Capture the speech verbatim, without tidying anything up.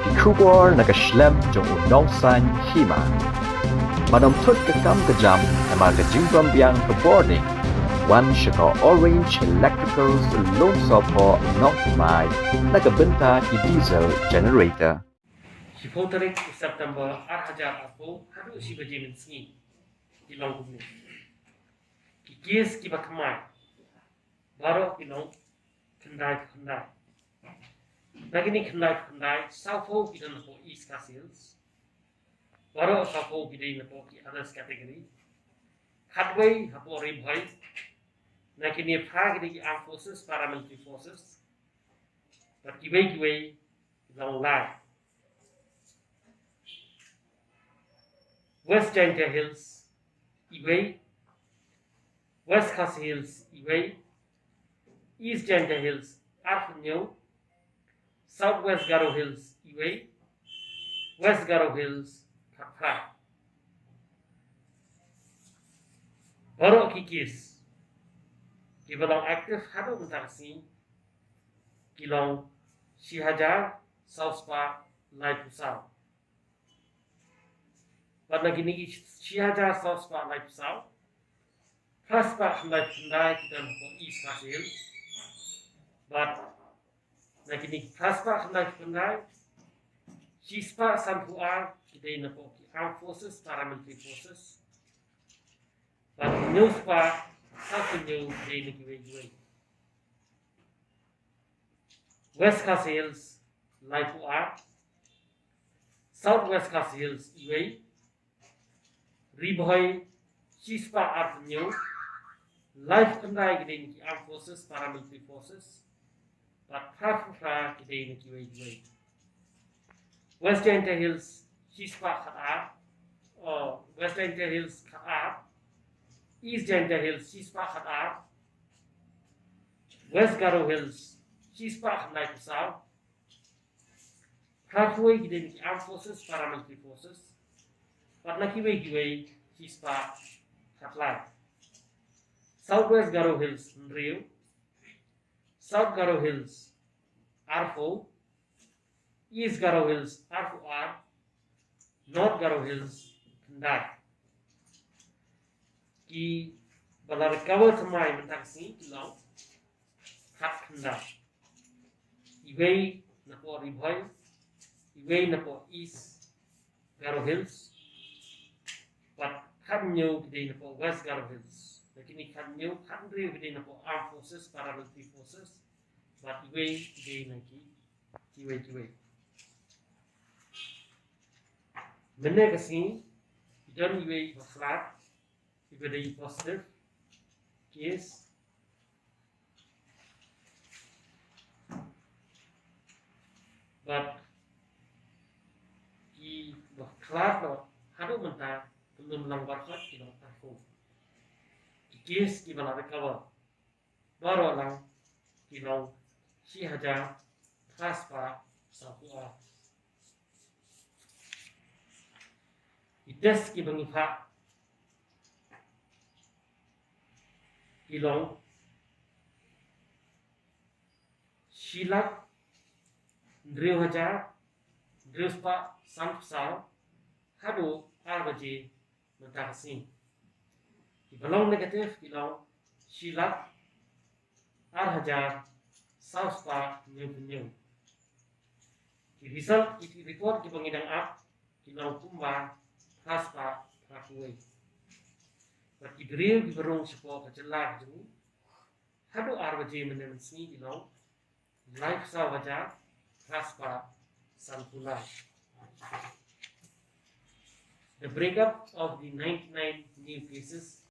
Ki khubor na ka shlem jong u nongsan hima. Ban ym thut ka kam ka jam namar ka jingbym biang ka bording, wan sha ka Orange Electricals, Lumsohphoh, Nongthymmai, na ka bynta ki diesel generator. Shiphew tarik u September ar hajar arphew, haduh shi baje mynsngi, ki long kumne. Ki case kiba thymmai baroh ki long khyndai khyndai. Na kine khyndai khyndai, sawphew ki don hapoh East Khasi Hills. Baroh sawphew ki dei napoh ki others category. Khatwei hapoh Ri Bhoi. Na kine phra ki dei ki armed forces, paramilitary forces. Bad kiwei kiwei ki long lai. West Jaintia Hills iwei, West Khasi Hills iwei, East Jaintia Hills arphew hynñiew, South West Garo Hills iwei, West Garo Hills khatphra. Baroh ki case kiba long active haduh mynta ka sngi ki long shi hajar saw spah laiphew saw. Bad na kine ki shi hajar saw spah laiphew saw, phra spah khyndai phew khyndai ki don hapoh East Khasi Hills. Bad na kine ki phra spah khyndai phew khyndai, shi spah sanphew ar ki dei napoh ki armed forces, paramilitary forces. Bad hynñiew spah sanphew hynñiew ki dei na kiwei kiwei. West Khasi Hills laiphew ar, South West Khasi Hills iwei, Ri Bhoi shi spah arphew hynñiew, laiphew khyndai ki dei na ki armed forces, paramilitary forces, bad phraphew phra ki dei na kiwei kiwei. West Jaintia Hills shi spah khat ar, oh, West Jaintia Hills khat ar, East Jaintia Hills shi spah khat ar, West Garo Hills shi spah khyndai phew saw, phraphew wei ki dei na ki armed forces, paramilitary forces, bad na kiwei kiwei shi spah khat lai. South West Garo Hills hynriew, South Garo Hills arphew, East Garo Hills arphew ar, North Garo Hills khyndai. Kiba la recover thymmai mynta ka sngi ki long khat khyndai. Iwei napoh Ri Bhoi, iwei napoh East Garo Hills, bad khathynñiew ki dei napoh West Garo Hills. Na kine khathynñiew, khathynriew ki dei napoh armed forces, paramilitary forces, bad iwei ki dei na ki kiwei kiwei. Mynne ka sngi ki don iwei ba khlad, iba dei positive case. Bad kiba khlad noh haduh mynta, ki long lang baroh ki long arphew. Ki case kiba la recover baroh lang ki long shi hajar phra spah sawphew ar. Ki test kiba ngi phah ki long shi lak hynriew hajar hynriew spah sanphew saw haduh ar baje mynta ka sngi. Kiba long negative ki long shi lak ar hajar saw spah hynñiew phew hynñiew. Ki result, ki report kiba ngi dang ap ki long kumba phra spah phraphew wei. Bad ki briew kiba rung shapoh ka jylla ka jong ngi haduh ar baje mynne mynsngi ki long laiphew saw hajar phra spah sanphew lai. The breakup of the ninety-nine new cases